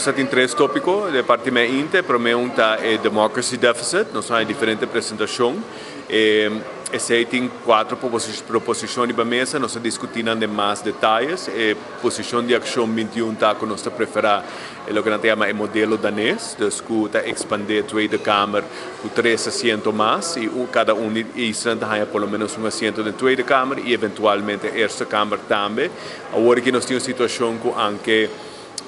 Nos tin tres tópiko di parti mainta. Promé un ta e democracy deficit. Nos tin diferente presentashon. Esei tin kuater proposishon riba mesa. Nos ta diskutí den mas detaye. E posishon di Akshon 21 ta ku nos ta preferá loke nan ta yama e modelo danes, dus ku ta ekspandé Tweede Kamer ku tres asiento mas i kada un isla ta haña por lo menos un asiento den Tweede Kamer i eventualmente Eerste Kamer tambe. Awor aki nos tin un situashon ku aunke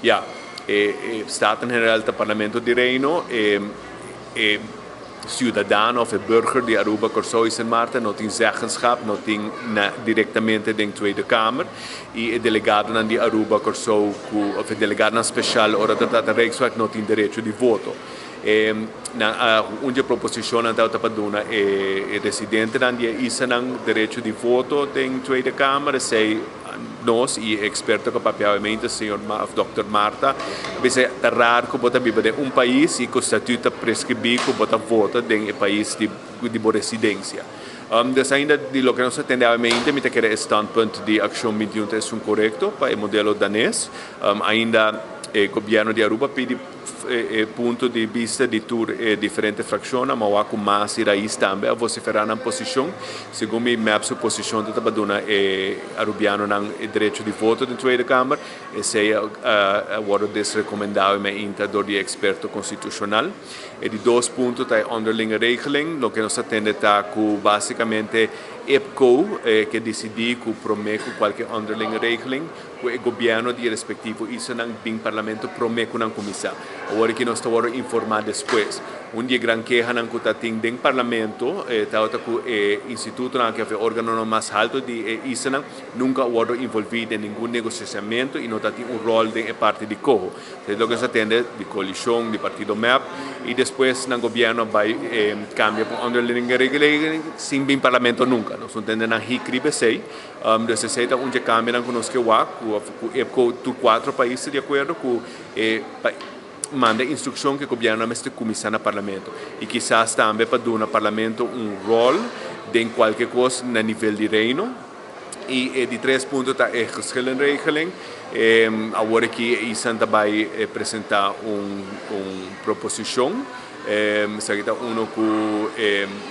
ya e Staten-Generaal ta Parlamento di Reino, e siudadano òf e burger di Aruba, Kòrsou i Sint Maarten no tin zeggenschap, no tin direktamente den Tweede Kamer i e delegadonan di Aruba, Kòrsou ku òf e delegadonan speshal ora ta trata Rijkswet no tin derecho di voto. Nan un di e proposishonnan tabata pa duna e residentenan di e islanan derecho di voto den Tweede Kamer. Esei nos i e eksperto ku a papia awemente, señor òf dòkter Marta, a bisa ta rar ku bo ta biba den un pais i ku statut ta preskribí ku bo ta vota den e pais di di bo residensia. Dus ainda di loke nos a tende awemente mi ta kere e standpunt di Akshon 21 ta esun korekto pa e modelo danes. Ainda e gobièrnu di Aruba pidi e punto di bista di tur e diferente frakshonnan, ma wak ku mas i rais tambe a vosiferá nan posishon. Segun mi mep su posishon ta tabata duna e arubianonan e derecho di voto den Tweede Kamer. Esei a wòrdu desrekomendá mainta dor di e eksperto konstitushonal. E di dos punto ta e onderlinge regeling. Loke nos ta tende ta ku básikamente IPCO ke disidí ku promé ku kualke onderlinge regeling ku e gobièrnu di e respektivo islanan bin parlamento promé ku nan kuminsá. Awor aki nos ta wòrdu informá despues. Un di e gran kehanan ku ta tin den parlamento tabata ku e institutonan aki òf e órganonan mas haltu di e islanan nunka a wòrdu involví den ningun negosiashamentu i no ta tin un ròl den e parti di koho. Esei loke nos a tende di koalishon di partido mep i despues nan gobièrnu a bai kambia pa un onderlinge regeling sin bin parlamento nunka. Nos no tende nan hik riba esei. Dus esei ta un dje kambionan ku nos ke wak, ku IPCO tur kuatro pais ta di akuerdo ku e pa manda instrukshon ku e gobièrnu a mester kuminsá na parlamento. I kisas tambe pa duna parlamento un ròl den kualke kos na nivel di Reino. I e di tres punto ta e geschillenregeling. Awor aki e isla ta bai presentá un proposishon. Esaki ta uno ku,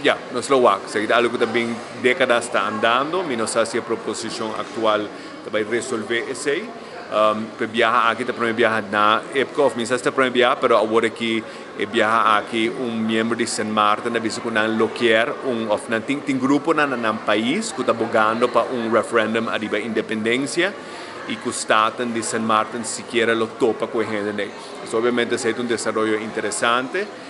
ya, nos lo wak. Esaki ta algu ku ta bin dékadas ta andando. Mi no sa si e proposishon aktual ta bai resolvé esei. P'e biaha aki ta promé biaha na IPCO, òf mi sa si ta promé biaha, pero awor aki e biaha aki un miembro di Sint Maarten a bisa ku nan lo kier un, òf nan tin tin gruponan na nan pais ku ta bogando pa un referendum ariba independensia i ku Staten di Sint Maarten sikiera lo topa ku e hendenan. Pues obviamente esei ta un desaroyo interesante.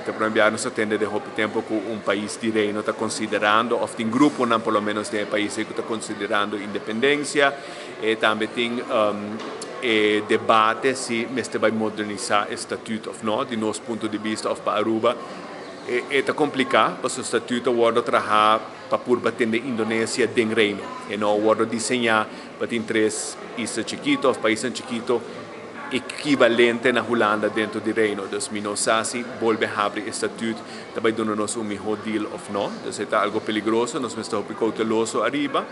Ta prome biaha nos ta tende den hopi tempo ku un pais di Reino ta konsiderando òf tin gruponan por lo menos den e pais ei ku ta konsiderando independensia. E tambe tin e debate si mester bai modernisá e statut òf no. Di nos punto di bista òf pa Aruba e ta kompliká pasobra statut a wòrdu trahá pa purba tende Indonesia den Reino. E no a wòrdu diseñá pa tin tres isla chikito òf paisnan chikito ekivalente na Hulanda dentro di Reino. Dus mi no sa si bolbe habri e statuut ta bai duna nos un miho deal of no. Dus e ta algo peligroso, nos mester hopi kouteloso ariba.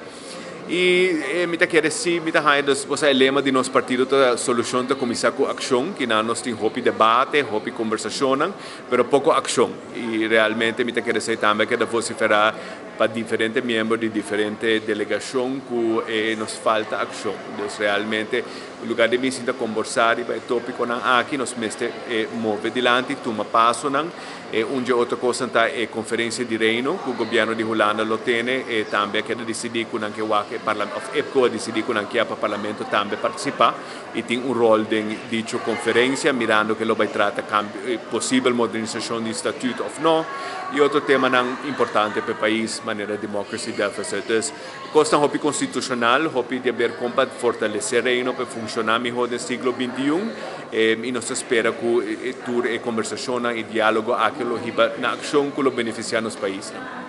I mi ta kere si mi ta haña, dus bo sa e lema di nos partido ta solushon ta kuminsá ku akshon, kinan nos tin hopi debate, hopi kombersashonnan, pero poko akshon. I realmente mi ta kere esei tambe a keda vosiferá pa diferente miembro di diferente delegashon ku nos falta akshon. Dus realmente lugar di bin sinta kombersá riba e tópikonan aki, nos mester move dilanti, tuma pasonan. E un dje otro kosnan ta e konferensia di Reino ku gobièrnu di Hulanda lo tene. E tambe a keda disidí ku nan ke wak e parla òf IPCO a disidí ku nan kia pa parlamento tambe partisipá i tin un ròl den dicho konferensia, mirando ke lo bai trata kambio, posibel modernisashon di statut òf no, i otro temanan importante pa e pais manera democracy deficit. Dus kosnan hopi konstitushonal, hopi di aber kon pa fortalesé Reino pa e funshoná mihó den siglo 21, i nos ta spera ku tur e kombersashonnan i diálogo aki lo hiba na akshon ku lo benefisiá nos paisnan.